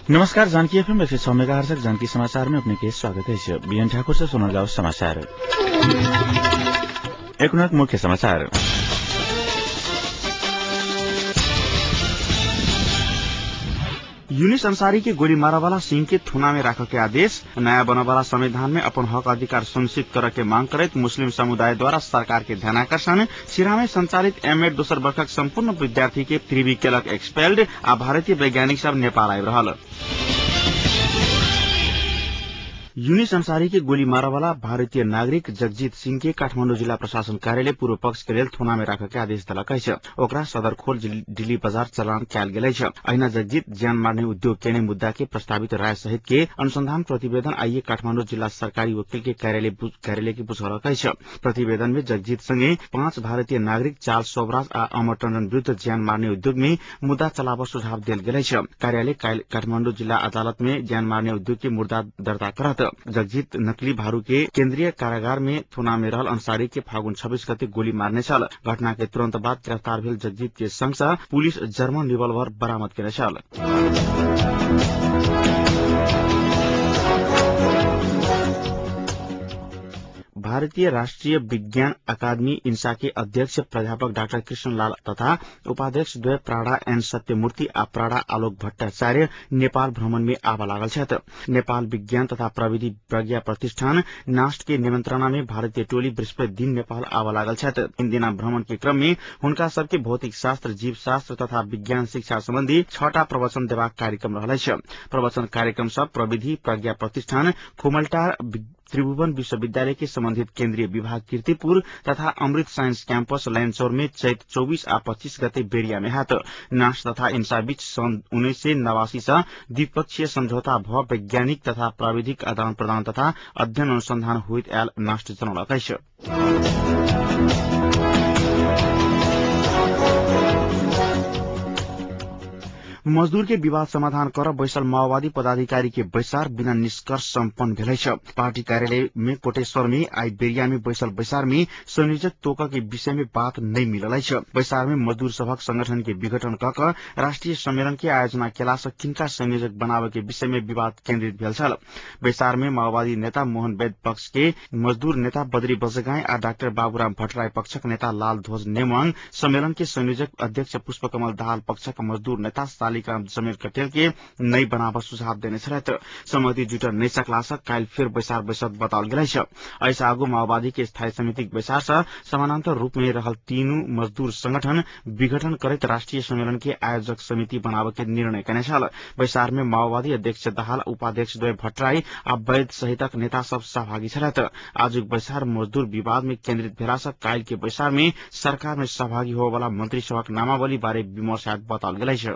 नमस्कार, Janaki FM 106 megahertz Janaki समाचार में अपने के स्वागत है। बीएन ठाकुर से सुनल जाओ समाचार। एक मुख्य समाचार। यूनिस अंसारी के गोली मारवाला सिंह के थुना में राख के आदेश। नया बनवाला संविधान में अपन हक अधिकार सुनिश्चित करे के मांग करैत मुस्लिम समुदाय द्वारा सरकार के ध्यानाकर्षण। सिरा में संचालित एमएड दोसर वर्षक संपूर्ण विद्यार्थी के त्रिवी केलक एक्सपेल्ड आ भारतीय वैज्ञानिक सब नेपाल आबि रहल। यूनिस अंसारी के गोली मारवाला भारतीय नागरिक जगजीत सिंह के काठमाडौँ जिला प्रशासन कार्यालय पूर्व पक्ष के लेल थोना में राख के आदेश देलक अछि। ओकरा सदरखोल दिल्ली बजार चलान कयल गेल अछि। अहिना जगजीत जान मारने उद्योग केने मुद्दा के प्रस्तावित राय सहित के अनुसंधान प्रतिवेदन आइए काठमाडौँ जिला सरकारी वकील के कार्यालय के बुझौलक अछि। प्रतिवेदन में जगजीत संगे 5 भारतीय नागरिक चार्ल्स सोबराज आ अमर टंडन विरूद्ध ज्यान मारने उद्योग में मुद्दा चलाब सुझाव देल गेल अछि। कार्यालय काठमाडौँ जिला अदालत में ज्यान मारने उद्योग के मुद्दा दर्ता करत। जगजीत नकली भारू के केन्द्रीय कारागार में थुना में रहल अंसारी के फागुन 26 गते गोली मारने छल। घटना के तुरंत बाद गिरफ्तार भेल जगजीत के संग से पुलिस जर्मन रिवॉल्वर बरामद केने छल। भारतीय राष्ट्रीय विज्ञान अकादमी इंसा के अध्यक्ष प्राध्यापक डाक्टर कृष्णलाल तथा उपाध्यक्ष द्वय प्राणा एन सत्यमूर्ति आ प्राणा आलोक भट्टाचार्य नेपाल भ्रमण में आबऽ लागल छथि। नेपाल विज्ञान तथा प्रविधि प्रज्ञा प्रतिष्ठान नास्ट के निमंत्रणा में भारतीय टोली बृहस्पति दिन नेपाल आबऽ लागल छथि। 3 दिना भ्रमण के क्रम में हुनका सबके भौतिक शास्त्र, जीव शास्त्र तथा विज्ञान शिक्षा सम्बन्धी 6टा प्रवचन देबाक कार्यक्रम रहल अछि। प्रवचन कार्यक्रम सब प्रविधि प्रज्ञा प्रतिष्ठान खुमलटार त्रिभुवन विश्वविद्यालय के संबंधित केन्द्रीय विभाग कीर्तिपुर तथा अमृत साइंस कैंपस लैनचौर में चैत 24 आ 25 गते बेरिया में हैत। नास तथा इंसा बीच सन् 1989 से द्विपक्षीय समझौता भ वैज्ञानिक तथा प्राविधिक आदान प्रदान तथा अध्ययन अनुसंधान होइत आयल नास्ट जनौलक अछि। मजदूर के विवाद समाधान कर बैसल माओवादी पदाधिकारी के बैसार बिना निष्कर्ष सम्पन्न भेल अछि। पार्टी कार्यालय में कोटेश्वर में आई बेरिया में बैसल बैसार में संयोजक तोक के विषय में बात नहीं मिलल अछि। बैसार में मजदूर सभक संगठन के विघटन क क राष्ट्रीय सम्मेलन के आयोजना केला से किनका संयोजक बनावे के विषय में विवाद केन्द्रित भेल छल। बैसार में माओवादी नेता मोहन वैद्य पक्ष के मजदूर नेता बद्री बजगाई आ डाक्टर बाबूराम भट्टराई पक्षक नेता लाल ध्वज नेमाङ सम्मेलन के संयोजक अध्यक्ष पुष्पकमल दाहाल पक्षक मजदूर नेता जमीर कटेल के नई बनाव सुझाव देने छलथि। सहमति जुटल नहि सकला से काल्हि फेर बैसार बैसत बताओल गेल अछि। एहिसँ आगू माओवादी के स्थायी समितिक बैसार से समानांतर रूप में रहल तीनू मजदूर संगठन विघटन करैत राष्ट्रीय सम्मेलन के आयोजक समिति बनाव के निर्णय केने छल। बैसार में माओवादी अध्यक्ष दाहाल, उपाध्यक्ष द्वय भट्टराई आ वैद्य सहितक नेता सब सहभागी छलथि। आजुक बैसार मजदूर विवाद में केन्द्रित भेला से काल्हि के बैसार में सरकार में सहभागी होबयवला मंत्री सभक नामावली बारे विमर्श हैत बताओल गेल अछि।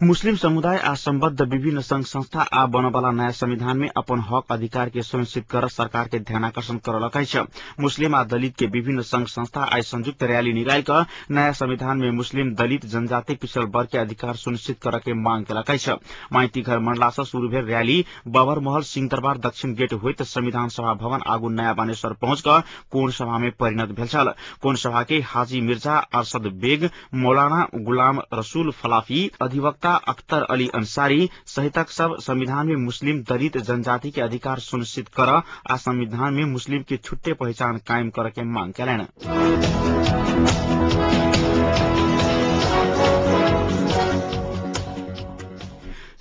मुस्लिम समुदाय आ सम्बद्ध विभिन्न संघ संस्था आ बनवाला नयाँ संविधान में अपन हक अधिकार के सुनिश्चित कर सरकार के ध्यानाकर्षण करलक अछि। मुस्लिम आ दलित के विभिन्न संघ संस्था आइ संयुक्त रैली निकालि क नयाँ संविधान में मुस्लिम, दलित, जनजाति, पिछड़ल वर्ग के अधिकार सुनिश्चित कर के मांग केलक अछि। माइती घर मंडला से शुरू भेल रैली बबर महल सिंहदरबार दक्षिण गेट होइत संविधान सभा भवन आगू नयाँ बानेश्वर पहुंच क कोण सभा में परिणत भेल छल। कोण सभा के हाजी मिर्जा अरशद बेग, मौलाना गुलाम रसूल फलाफी, अधिवक्ता अख्तर अली अंसारी सहितक सब संविधान में मुस्लिम, दलित, जनजाति के अधिकार सुनिश्चित कर आ संविधान में मुस्लिम के छुट्टे पहचान कायम कर के मांग केलनि।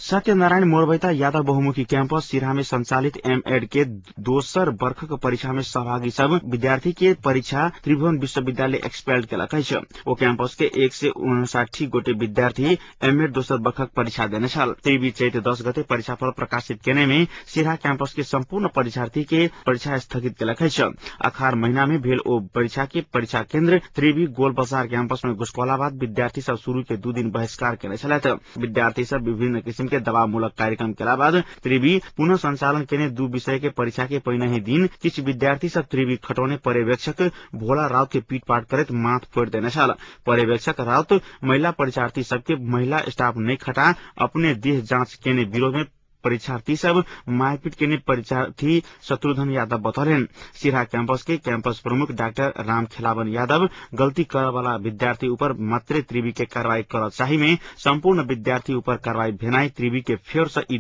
सत्यनारायण मोरबैता यादव बहुमुखी कैंपस सिरहा में संचालित एमएड के दोसर वर्षक परीक्षा में सहभागी सब विद्यार्थी के परीक्षा त्रिभुवन विश्वविद्यालय एक्सपेल्ड केलक अछि। ओ कैंपस के 159 गोटे विद्यार्थी एमएड दोसर वर्षक परीक्षा देने छल। त्रिवी चैत 10 गते परीक्षा फल प्रकाशित केने में सिरहा कैंपस के संपूर्ण परीक्षार्थी के परीक्षा स्थगित केलक अछि। अखार महीना में भेल ओ परीक्षा के परीक्षा केन्द्र त्रिवी गोल बाजार कैंपस में घुसकौला बाद विद्यार्थी सब शुरू के 2 दिन बहिष्कार केने छलथि। विद्यार्थी सब विभिन्न किसिम के दबावमूलक कार्यक्रम केला बाद त्रिवी पुनः संचालन केने 2 विषय के परीक्षा के पहिने ही दिन किछु विद्यार्थी सब त्रिवी खटौने पर्यवेक्षक भोला राउत के पीटपाट करैत माथ फोड़ि देने छल। पर्यवेक्षक राउत महिला परीक्षार्थी सबके महिला स्टाफ नहि खटा अपने देह जांच केने विरोध में परीक्षार्थी सब मारपीट केने परीक्षार्थी शत्रुघ्न यादव बतौलन। सिरहा कैंपस के कैंपस प्रमुख डाक्टर राम खेलावन यादव गलती करवाला विद्यार्थी ऊपर मात्रे त्रिवी के कार्रवाई कर चाही में सम्पूर्ण विद्यार्थी ऊपर कार्रवाई भेनाई त्रिवी के फेर से ई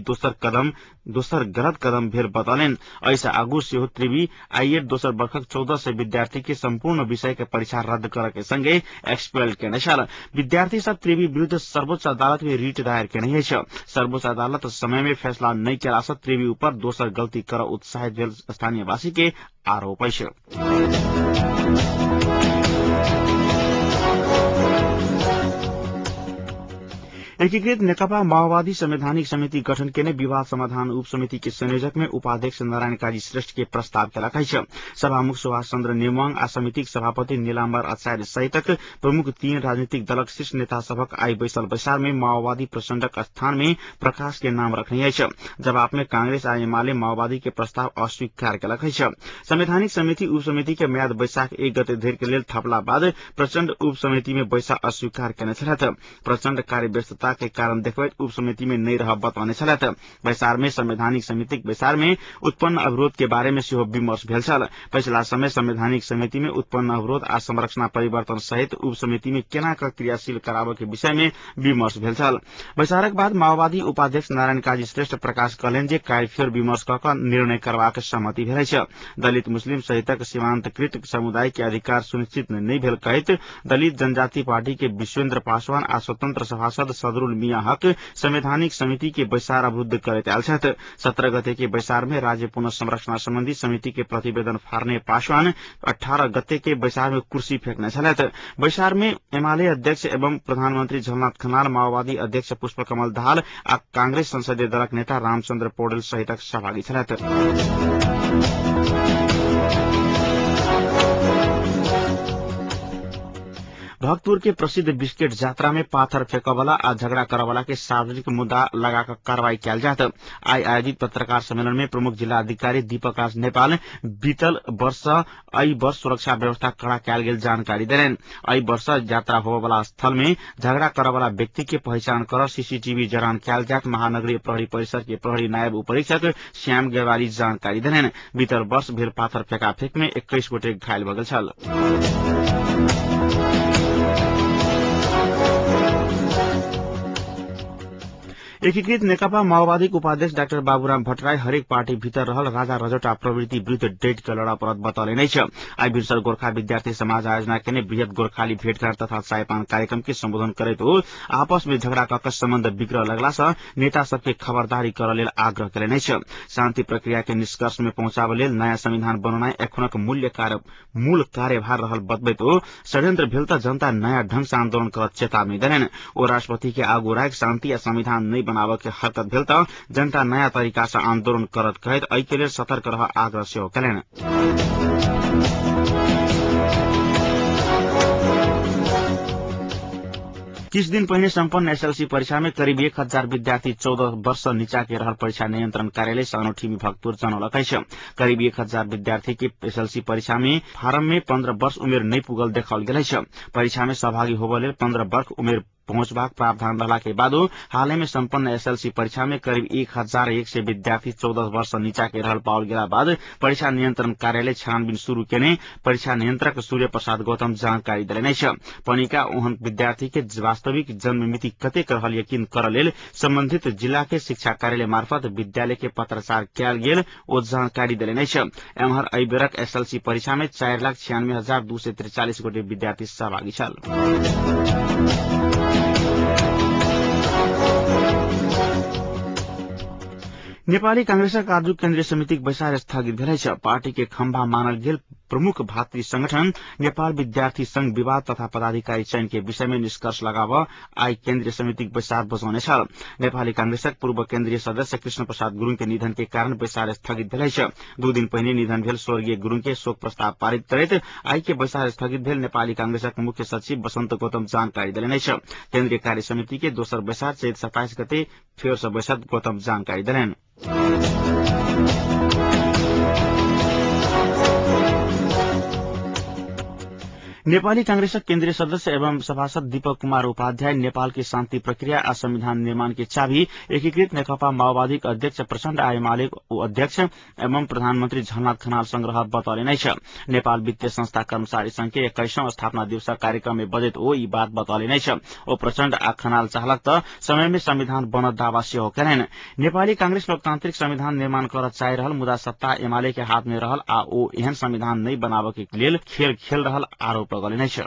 दोसर गलत कदम भेल बतौलन। ऐसा आगू सेहो त्रिवी आईएड दोसर वर्षक 1400 विद्यार्थी के सम्पूर्ण विषय के परीक्षा रद्द कर के संगे एक्सपेल केने छल। विद्यार्थी सब त्रिवी विरूद्ध सर्वोच्च अदालत में रिट दायर केने अछि। सर्वोच्च अदालत समय में फैसला नहि केला से त्रिवी ऊपर दोसर गलती कर उत्साहित भेल स्थानीयवासी के आरोप अछि। एकीकृत नेकपा माओवादी संवैधानिक समिति गठन केने विवाद समाधान उप समिति के संयोजक में उपाध्यक्ष नारायण काजी श्रेष्ठ के प्रस्ताव केलक अछि। सभामुख सुभाष चन्द्र नेमाङ आ समितिक सभापति नीलाम्बर आचार्य सहितक प्रमुख 3 राजनीतिक दलक शीर्ष नेता सभक आइ बैसल बैसार में माओवादी प्रचण्डक स्थान में प्रकाश के नाम रखने अछि। जवाब में कांग्रेस आ एमाले माओवादी के प्रस्ताव अस्वीकार केलक अछि। संवैधानिक समिति उप समिति के म्याद वैशाख 1 गते धरि के लेल थपला बाद प्रचण्ड उप समिति में बैसा अस्वीकार केने छलथि। प्रचण्ड कार्य व्यस्तता के कारण देखबैत उप समिति में नहि रहब बतौने छलथि। बैसार में संवैधानिक समितिक बैसार में उत्पन्न अवरोध के बारे में सेहो विमर्श भेल छल। पछिला समय संवैधानिक समिति में उत्पन्न अवरोध आ संरचना परिवर्तन सहित उप समिति में केना क क्रियाशील कराबय के विषय में विमर्श भेल छल। बैसारक बाद माओवादी उपाध्यक्ष नारायण काजी श्रेष्ठ प्रकाश कहलनि जे काल्हि फेर विमर्श क क निर्णय करबाक सहमति भेल अछि। दलित मुस्लिम सहितक सीमांतकृत समुदाय के अधिकार सुनिश्चित नहि भेल कहैत दलित जनजाति पार्टी के विश्वेन्द्र पासवान आ स्वतंत्र सभासद सदरुल मियां हक संवैधानिक समिति के बैसार अवरुद्ध करैत आयल छथि। 17 गते के बैसार में राज्य पुनः संरचना संबंधी समिति के प्रतिवेदन फाड़ने पासवान 18 गते के बैसार में कुर्सी फेंकने छलथि। बैसार में एमाले अध्यक्ष एवं प्रधानमंत्री झलनाथ खनाल, माओवादी अध्यक्ष पुष्पकमल दाहाल आ कांग्रेस संसदीय दलक नेता रामचन्द्र पौडेल सहितक सहभागी छलथि। भक्तपुर के प्रसिद्ध बिस्किट जात्रा में पाथर फेंकवाला आ झगड़ा करवाला के सार्वजनिक मुद्दा लगाकर कार्रवाई कयल जायत। आइ आयोजित पत्रकार सम्मेलन में प्रमुख जिला अधिकारी दीपक राज नेपाल बीतल वर्ष एहि वर्ष सुरक्षा व्यवस्था कड़ा कयल गेल जानकारी देलनि। एहि वर्ष यात्रा होबयवला स्थल में झगड़ा करवाला व्यक्ति के पहचान कर सीसीटीवी जड़ान कयल जायत। महानगरीय प्रहरी परिसर के प्रहरी नायब उपरीक्षक श्याम गेवाली जानकारी देलनि। बीतल वर्ष भेल पाथर फेंकाफेंक में 21 गोटे घायल भऽ गेल छल। एकीकृत नेकपा माओवादीक उपाध्यक्ष डाक्टर बाबूराम भट्टराई हरेक पार्टी भीतर रहल राजा रजौटा प्रवृत्ति विरूद्ध डटि के लड़ऽ पड़त बतौलनि अछि। आइ भिनसर गोर्खा विद्यार्थी समाज आयोजना केने वृहत गोर्खाली भेटघाट तथा चायपान कार्यक्रम के सम्बोधन करैत ओ आपस में झगड़ा कऽ के सम्बन्ध बिगड़ऽ लगला सँ नेता सबके खबरदारी करऽ लेल आग्रह केलनि अछि। शान्ति प्रक्रिया के निष्कर्ष में पहुंचाबऽ लेल नयाँ संविधान बनौनाइ एखनक मूल कार्यभार रहल बतबैत ओ षड्यंत्र भेल तऽ जनता नयाँ ढंग सँ आन्दोलन करत चेतावनी देलनि। ओ राष्ट्रपति के आगू राखि शान्ति आ संविधान नहि बनाबऽ के हरकत भेल तऽ जनता नयाँ तरीका सँ आन्दोलन करत कहैत एहि के लेल सतर्क रहऽ आग्रह सेहो केलनि। किछु दिन पहिने सम्पन्न एसएलसी परीक्षा में करीब 1000 विद्यार्थी 14 वर्ष नीचा के रहल परीक्षा नियंत्रण कार्यालय सानोठिमी भक्तपुर जनौलक अछि। करीब 1000 विद्यार्थी के एसएलसी परीक्षा में फारम में 15 वर्ष उमेर नहि पुगल देखाओल गेल अछि। परीक्षा में सहभागी होबय लेल 15 वर्ष उमेर पहुंचबाक प्रावधान रहला के बादो हालै में सम्पन्न एसएलसी परीक्षा में करीब 1100 विद्यार्थी 14 वर्ष नीचा के रहल पाओल गेला बाद परीक्षा नियंत्रण कार्यालय छानबीन शुरू केने परीक्षा नियंत्रक सूर्य प्रसाद गौतम जानकारी देलनि अछि। पनिका ओहन विद्यार्थी के वास्तविक जन्म मिति कतेक रहल यकीन करऽ लेल संबंधित जिला के शिक्षा कार्यालय मार्फत विद्यालय के पत्राचार कयल गेल ओ जानकारी देलनि अछि। एम्हर एहि बेरक एसएलसी परीक्षा में 4,96,243 गोटे विद्यार्थी सहभागी छल। नेपाली कांग्रेसक आजुक केन्द्रीय समितिक बैसार स्थगित भेल अछि। पार्टी के खम्भा मानल गेल प्रमुख भातृ संगठन नेपाल विद्यार्थी संघ विवाद तथा पदाधिकारी चयन के विषय में निष्कर्ष लगाव आइ केन्द्रीय समितिक बैसार बजौने छल। नेपाली कांग्रेसक पूर्व केन्द्रीय सदस्य कृष्ण प्रसाद गुरूङ के निधन के कारण बैसार स्थगित भेल अछि। 2 दिन पहिने निधन भेल स्वर्गीय गुरूङ के शोक प्रस्ताव पारित करैत आइ के बैसार स्थगित भेल नेपाली कांग्रेसक मुख्य सचिव बसन्त गौतम जानकारी देलनि अछि। केन्द्रीय कार्य समिति के दोसर बैसार चैत 27 गते फेर सँ बैसत गौतम जानकारी देलनि। नेपाली कांग्रेसक केन्द्रीय सदस्य एवं सभासद दीपक कुमार उपाध्याय नेपाल के शान्ति प्रक्रिया आ संविधान निर्माण के चाबी एकीकृत नेकपा माओवादीक अध्यक्ष प्रचण्ड आ एमाले अध्यक्ष एवं प्रधानमन्त्री झलनाथ खनाल संग्रह बतौले छ। नेपाल वित्तीय संस्था कर्मचारी संघ के 21औं स्थापना दिवस कार्यक्रम में बजैत ओ ई बात बतौले छ। ओ प्रचण्ड आ खनाल चाहलक त समय में संविधान बनत दावा सेहो केलनि। नेपाली कांग्रेस लोकतान्त्रिक संविधान निर्माण कर चाहि रहल मुदा सत्ता एमाले के हाथ में रहल आ ओ एहन संविधान नै बनाबऽ के लेल खेल खेल रहल आरोप लगौने छ।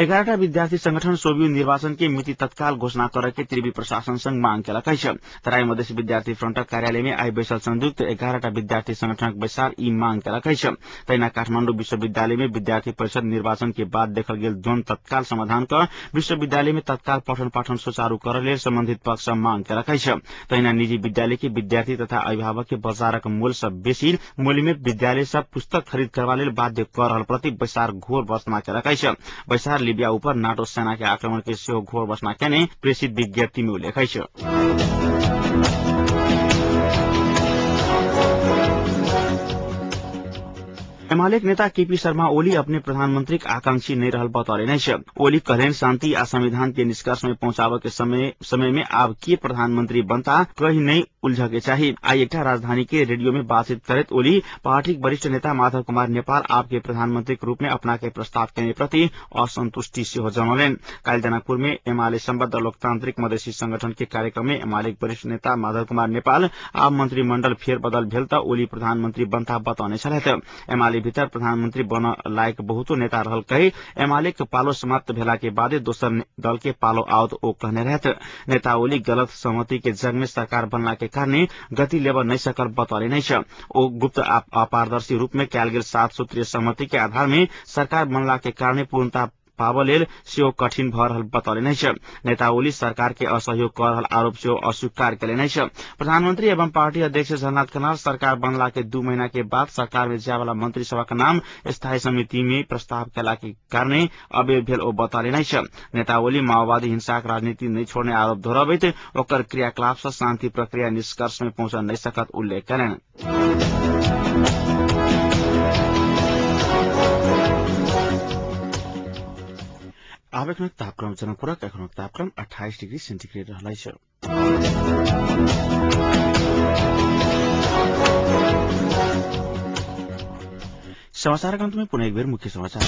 एघारटा विद्यार्थी संगठन सोभियु निर्वाचन के मिति तत्काल घोषणा करे के त्रिवी प्रशासन संग मांग केलक अछि। तराई मधेश विद्यार्थी फ्रंटक कार्यालय में आइ बैसल संयुक्त 11टा विद्यार्थी संगठनक बैसार ई मांग केलक अछि। तहिना काठमाडौँ विश्वविद्यालय में विद्यार्थी परिषद निर्वाचन के बाद देखल गेल द्वंद तत्काल समाधान क विश्वविद्यालय में तत्काल पठन पाठन सुचारू करय लेल सम्बन्धित पक्ष मांग केलक अछि। तहिना निजी विद्यालय के विद्यार्थी तथा अभिभावक के बजारक मूल्य सँ बेसी मूल्य में विद्यालय सँ पुस्तक खरीद करबा लेल बाध्य क रहल प्रति बैसार घोर भर्त्सना केलक अछि। बैसार लीबिया ऊपर नाटो सेना के आक्रमण के सेहो घोर भर्त्सना केने प्रेषित विज्ञप्ति में उल्लेख अछि। एमालेक नेता केपी शर्मा ओली अपने प्रधानमंत्रीक आकांक्षी नहीं रहल बतौले छ। ओली कहलनि शांति आ संविधान के निष्कर्ष में पहुंचाबऽ के समय में आब के प्रधानमंत्री बनता कहीं नहीं उलझ के चाही। आइ एकटा राजधानी के रेडियो में बातचीत करैत ओली पार्टीक वरिष्ठ नेता माधव कुमार नेपाल आपके प्रधानमंत्री के रूप में अपना के प्रस्ताव केने प्रति असंतुष्टि सेहो जनौलनि। काल्हि जनकपुर में एमाले सम्बद्ध लोकतांत्रिक मधेसी संगठन के कार्यक्रम में एमाले वरिष्ठ नेता माधव कुमार नेपाल आब मंत्रिमंडल फेरबदल भेल त ओली प्रधानमंत्री बनता बतौने छलथि। एमाले भीतर प्रधानमंत्री बन लायक बहुतो नेता रहल कही एमाले के पालो समाप्त भेला के बादे दोसर दल के पालो आओत ओ कहने रहत। नेता ओली गलत सहमति के जग में सरकार बनला के कारण गति लेब नहीं सकल बतौले नहीं छ। ओ गुप्त अपारदर्शी रूप में कयल गेल 7 सूत्रीय सहमति के आधार में सरकार बनला के कारण पूर्णता पाबऽ लेल सेहो कठिन भऽ रहल बतौले छ। नेता ओली सरकार के असहयोग कऽ रहल आरोप सेहो अस्वीकार केलनि अछि। प्रधानमंत्री एवं पार्टी अध्यक्ष झलनाथ खनाल सरकार बनला के 2 महीना के बाद सरकार में जाय वाला मंत्री सभक नाम स्थायी समिति में प्रस्ताव केला के कारण अबेर भेल ओ बतौलनि अछि। नेता ओली माओवादी हिंसाक राजनीति नहि छोड़ने आरोप दोहरबैत ओकर क्रियाकलाप सँ शांति प्रक्रिया निष्कर्ष में पहुंच नहि सकत उल्लेख केलनि। आब एखनक तापक्रम जनकपुरक एखनक तापक्रम 28 डिग्री सेन्टिग्रेड रहल अछि। समाचारक अंत में पुनः एक बेर मुख्य समाचार।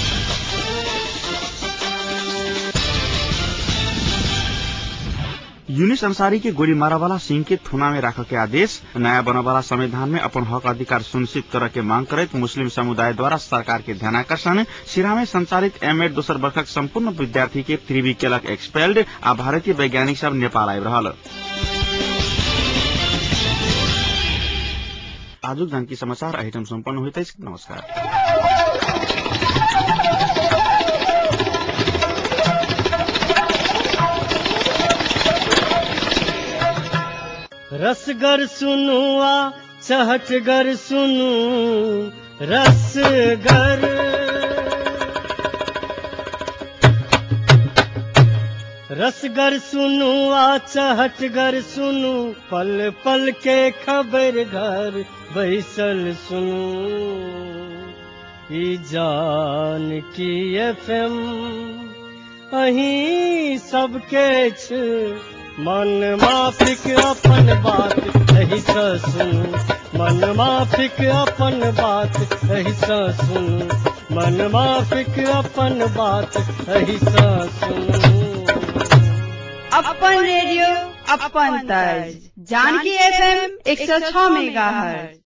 यूनिस अंसारी के गोली मारवाला सिंह के थुना में राख के आदेश। नया बनवाला संविधान में अपन हक अधिकार सुनिश्चित करे के मांग करैत मुस्लिम समुदाय द्वारा सरकार के ध्यानाकर्षण। सिरा में संचालित एमएड दोसर वर्षक संपूर्ण विद्यार्थी के त्रिवी केलक एक्सपेल्ड आ भारतीय वैज्ञानिक सब नेपाल आबि रहल। आजुक जानकी समाचार एहिठाम सम्पन्न होइत अछि। नमस्कार। रसगर सुनुआ चहटगर सुनु रसगर, रसगर सुनुआ चहटगर सुनु, पल पल के खबर घर बैसल सुनु। ई जानकी एफएम अहीं सबके छ, मन माफिक अपन बात एहि सँ सुनु, मन माफिक अपन बात एहि सँ सुनु, मन माफिक अपन बात एहि सँ सुनु। अपन रेडियो अपन तर्ज जानकी एफएम 106 मेगाहर्ट्ज।